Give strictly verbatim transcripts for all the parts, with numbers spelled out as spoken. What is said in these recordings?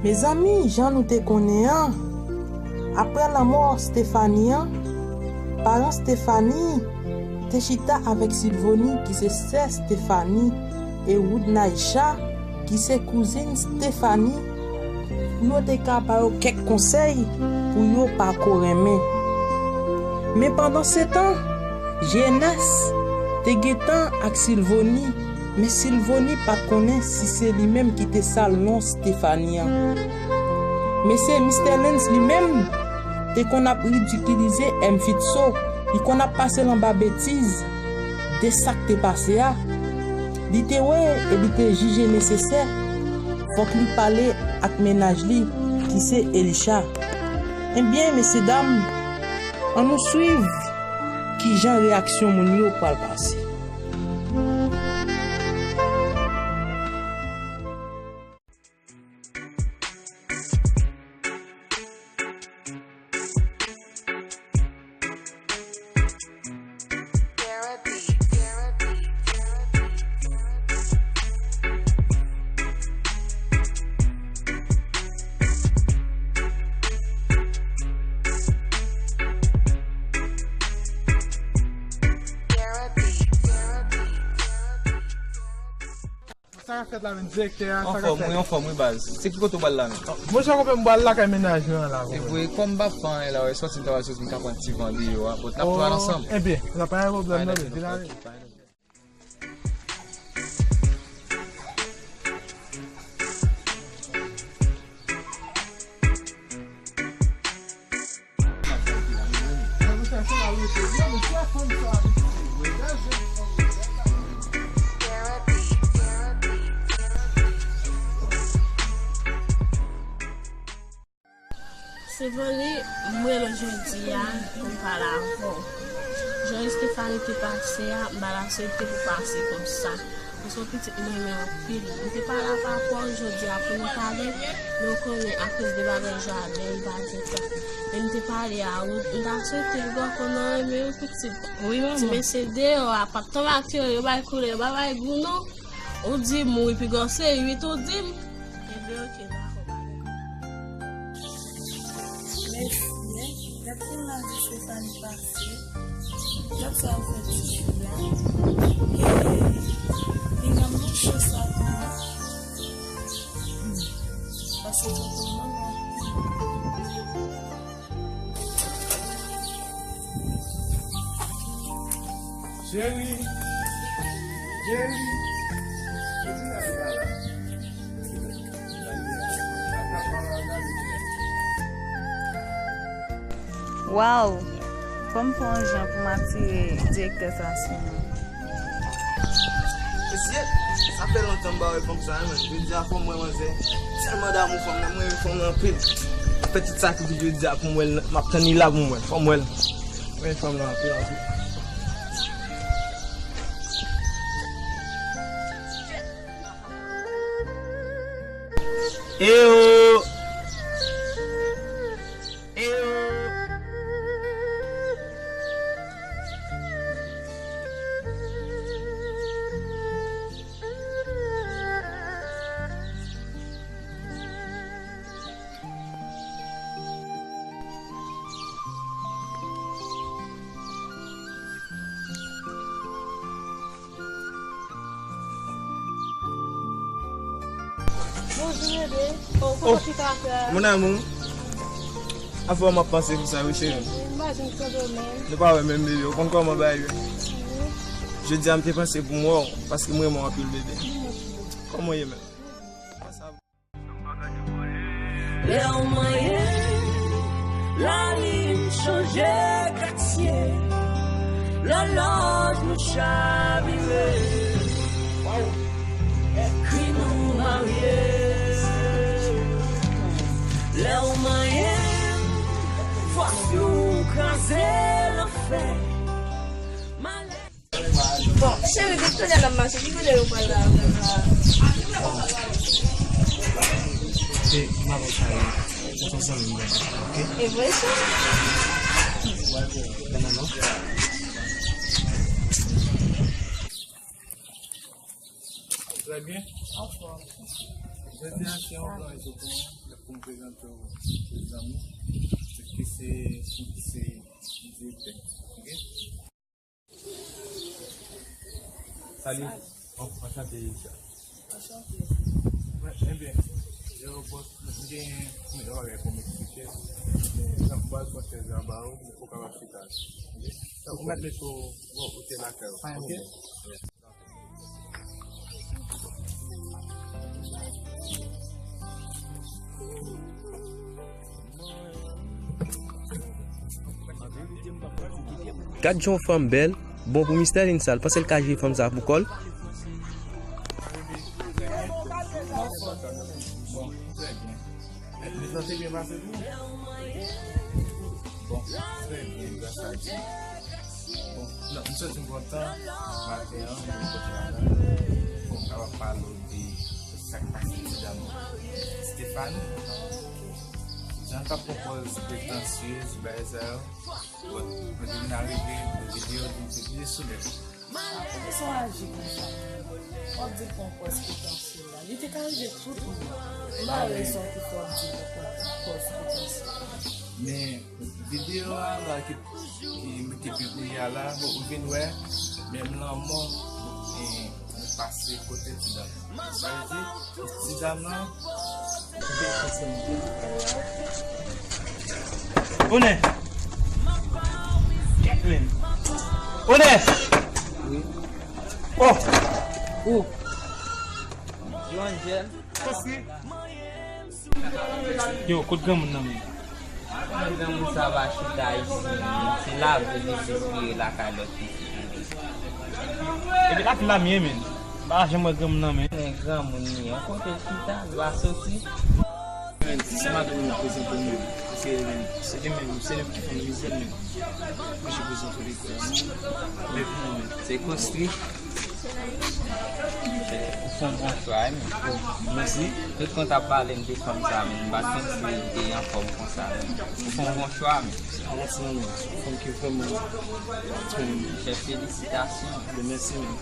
Mezanmi, jan nou te konnen an, apre lanmò Stephanie an, paran Stephanie te chita avèk Sylvonie ki se sè Stephanie e Woodnaïcha ki se kouzin Stephanie pou yo te ka ba yo kèk konsèy pou yo pa ko renmen. Men pandansetan, Jenes te gentan ak Sylvonie, men Sylvonie pa t konnen si se li menm ki te sal non Stephanie an. Men se Mister Lens li menm te konn ap ridikilize M Fitso, li konn ap pase l anba betiz de sa k te pase a. Li te wè e li te jije nesesè fòk li pale ak mennaj li ki se Elisha. Ebyen, mesyedam, ann nou swiv kijan reyaksyon moun yo pral pase. Sa k ap fèt la menm, direktè a, sa k ap fèt? Anfòm, wi, anfòm, wi, baz. Se ki kote w pral la menm? Monchè, konpè m pral lakay mennaj mwen an la, konpè. Epi, kòm m p ap fè anyen la, wè, sòti m ta pral sòti, m ka pran ti van deyò a, bon, n ap pran ansanm. Ebyen, la pa gen pwoblèm, non, men vin ale. Sylvonie, m rele w jodi a pou m pale avè w. Jan Estefani te pase a, m pa ta swete pou pase konsa. Paske w pitit mwen renmen anpil. M te pale avè w jodi a pou nou pale, men w konnen akoz de bagay jaden, m pa gen tan. Men m te pale a ou, m ta swete piga w konn renmen yon pitit. Wi, manman. Ti mesye deyò a, p ap tann ak yo, yo bay koulè, yo pa bay gou non. Ou di m wi, piga w se uit, ou di m. Ebyen, oke, dakò, pa gen pwoblèm. Mèsi, hein. Gad kòman Estefani pase. Gad sa l fè ti chou la. Pinga m nan cho sa tou. Paske tonton manman. Cheri, cheri. Waw! Fò m fè yon jan pou m atire direktè sa sou mwen. Mesye, sa fè lontan m pa wè fanm sa, wi, menm. Jodi a fò m wè manzè. Tèlman damou fanm nan, mwen renmen fanm nan anpil. Fè tout sakrifis jodi a pou m wè l, m ap tann li la pou m wè l. Fò m wè l. Mwen renmen fanm nan anpil, anpil. Eyo! Eyo! Bonjou, bebe. Oh, kòman chita a fè a? Mon amour. Afè w m ap panse pou sa, wi, cheri. M pa janm twonpe w menm. Nou pa wè menm, bebe. Ou konn kòman bagay yo ye? Wi. Jodi a, m te panse pou m wè w, paske m renmen w anpil, bebe. Kòman w ye menm? Lè w manyen, lalin chanje katye, lòlòj nou chavire, kri nou marye. Lè w manyen, fòs nou kraze lanfè. Malè Bon, cheri, depi kounye a n ap mache, ki kote nou pral la menm la? E, m ap al kay tonton zanmi m, oke? E vre sa? Trè byen. Anfòm. Jodi a, se yon gran jou pou mwen. M prezante w se zanmi ki se, ki se direktè. Ok? Salut. Bon, anchante, Richard. Anchante. Mwen, ebyen, yo, bon, m gen yon bagay pou m eksplike, men m ap pral pran chèz la ba ou, men ou kapab chita. Ok? Ou mèt mete w, bon, ou te lakay ou. Ok? Gad jan yon fanm bèl, bon pou Mister Lin sa, l panse l ka jere fanm sa pou kò l. Mezanmi, te byen pase tou. Bon, trè byen, gras a Dye. Bon, non, m santi m kontan maten an, m vin kote la. Bon, m kapab pale w de sa k pase ti dam nan. Stephanie, jan l t ap pran pòz pretansyez, bagay sa yo. Bon, mwen te vin arive, videyo, m te pile soulève. Poukisa w aji konsa? W ap di l pran pòz pretansyez la. Li te ka rive tout moun. M pa wè rezon ki fè w ap di l pran pòz pretansyez la. Men videyo a la ki, ki, ki pibliye a la, bon, ou vin wè, menm lanmò, e, nou pase kote ti dam nan. Sa vle di, ti dam nan, Onè! Kèt men! Onè! Wi. Oh! Ou! Yo, Angel. Yo, kot granmoun nan men? Granmoun sa va chita isi, se lavi li vin vire lakay lòt pitit li. Epi lavi la m ye, men. M pa janm wè granmoun nan, men. Men granmoun li ye. Kote l chita, l pa soti. Men, se madanm mwen prezante mwen. Paske, men, se li menm, se li ki fè m mizè, men. Mwen, je prezante li. Men, men. Se konstwi. Ou fè yon bon chwa, wi, men. Mèsi. Tout tan w t ap pale m de fanm sa, men m pa t konn si li te anfòm konsa, men. Ou fè yon bon chwa, men. Mèsi, manmi. Ou fè yon fanm ki vrèman, vrèman. Chèf, felisitasyon. Mèsi, men.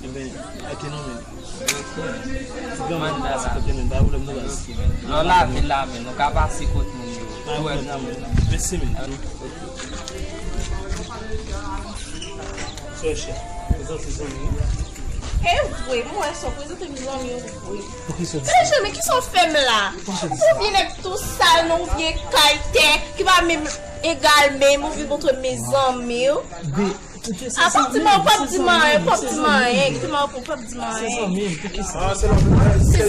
Ebyen, ok, non, men. Ti granmoun, se kote, men, pa pwoblèm, non, baz. Lè w lave la, men, nou ka pase kot moun yo. Pa pwoblèm, non, men. Mèsi, men. Frè chè, prezante zanmi. E vre, mwen wè sa w prezante m zanmi w vre. Poukisa w di sa? Frè chè, men kisa w fè m la? Poukisa w di sa? Ou vye nèg tou sal nan yon vye kay tè ki pa menm egal menm, ou vin montre m zanmi w. Be, a, p ap di m, p ap di m anyen, p ap di m anyen, kite m, p ap di m anyen. Se zanmi m, poukisa? Se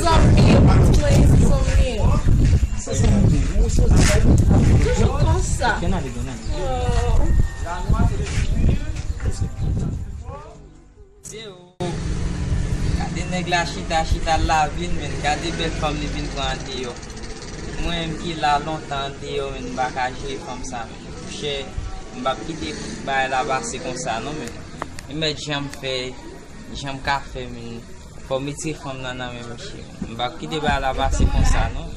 zanmi m, wi, se zanmi m. Se zanmi m, wi, se zanmi m. Toujou konsa. Oh. Dye o. Gade nèg la chita, chita l la vin, men gade bèl fanm li vin pran andeyò. Mwen menm ki la lontan andeyò, men m pa ka jere fanm sa, men. Monchè, m p ap kite bagay la pase konsa, non, men. E mèt jan m fè, jan m ka fè, men. Fò m retire fanm nan nan men misye. M p ap kite bagay la pase konsa, non.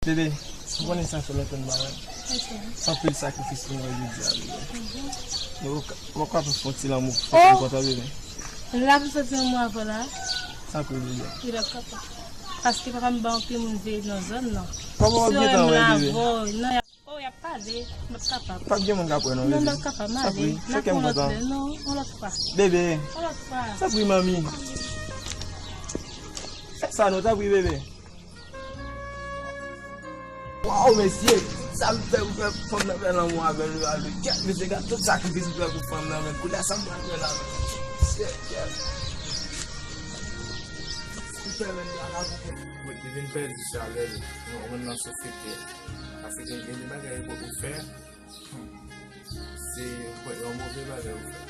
Bebe, ou konnen sa fè lontan m pa wè. Ok. Se anpil sakrifis pou mwen jodi a, bebe. Mhm. Men ou ka, ou ka fè yon ti lanmou pou fè kontan, bebe. L ap fè ti lanmou avè w la. Sa pou bebe. Li p ap kapab. Paske papa m ba anpil moun veye nan zòn nan. Kòman w ap gentan wè, bebe? Si w wè m la avè w, non, y ap, oh, y ap pale. M p ap kapab. Pa t gen moun k ap wè, non, bebe. Non, m p ap kapab, m ale. N ap yon lòt lè, non, yon lòt fwa. Bebe. Yon lòt fwa. Tanpri, manmi. Fè sa non, tanpri, bebe. Waw, mesye, sa m fè pou fè fanm nan fè lanmou avè l, avè l. Kèt, mesye, gad tout sakrifis m fè pou fanm nan, men kounye a sa m pral fè la, men. Mesye, kèt. M fè men la, la pou fè. Wi, li vin pèdi chalè l. Nou, nou nan sosyete. Paske gen, gen de bagay ou fè. Se yon move bagay ou fè.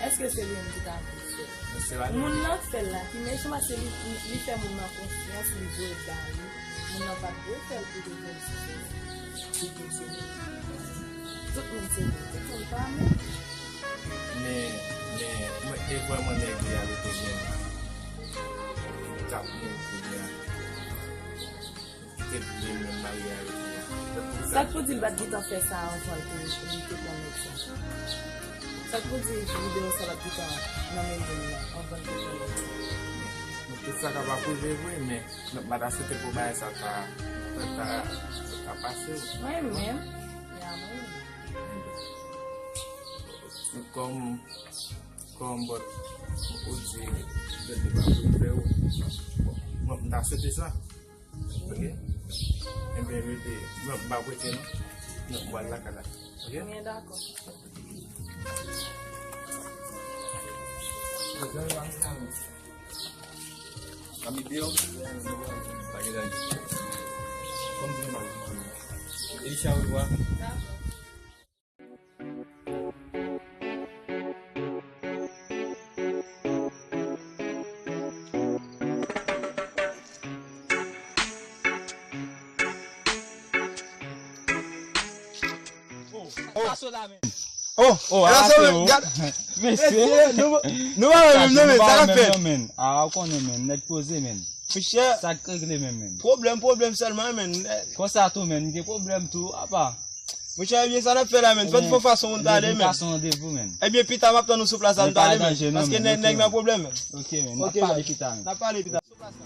Èske se li menm ki ta dwe fè l? Moun nan k fè l la ki mechan, paske li, li, li fè moun nan konfyans, li voye l ba li. Moun nan pa t dwe fè l pou te fè l sou Facebook, pou te fè l. Tout moun se moun, tout moun pa moun. Men, men, mwen, e vrèman nèg li a li te gen la. Li t ap mouri kounye a. Kite l vle menm marye avèk li a. Sa k pou di l pa t gentan fè sa anvan l te, li te pran nèg sa? Sa k pou di videyo sa l ap gentan nan men moun nan anvan l te fè l? Tout sa ka pa pwouve vre, men n ap manda swete pou bagay sa ta, ta, ta, ta pase. Mwen menm, ya mwen menm. Kòm, kòm bòt, ou di, jodi pa pou fè ou. Bon, m ta swete sa. Ok? Enben, rete, m ap ba w prete non. Non, m pral lakay la. Ok? Mwen dakò. Ami deyò. Pa gen zanmi. Kòm di m, Elisha, ou vwa. Oh, oh, ah, se ou. Mesye, nou, nou pa menm non, men sa k ap fèt? Ah, ou konnen, men, nèg poze, men. Monchè, sa k regle menm, men? Pwoblèm, pwoblèm sèlman, men. Konsa tou, men, gen pwoblèm tou, apa. Monchè, ebyen, sa n ap fè la, men? Fò n fè fason pou n ta ale, men. Fason randevou, men. Ebyen, pita m ap tann ou sou plas la, n ta ale, men. Paske nèg, nèg nan pwoblèm, men. Ok, men, n ap pale pita, men. N ap pale pita. Sou plas la.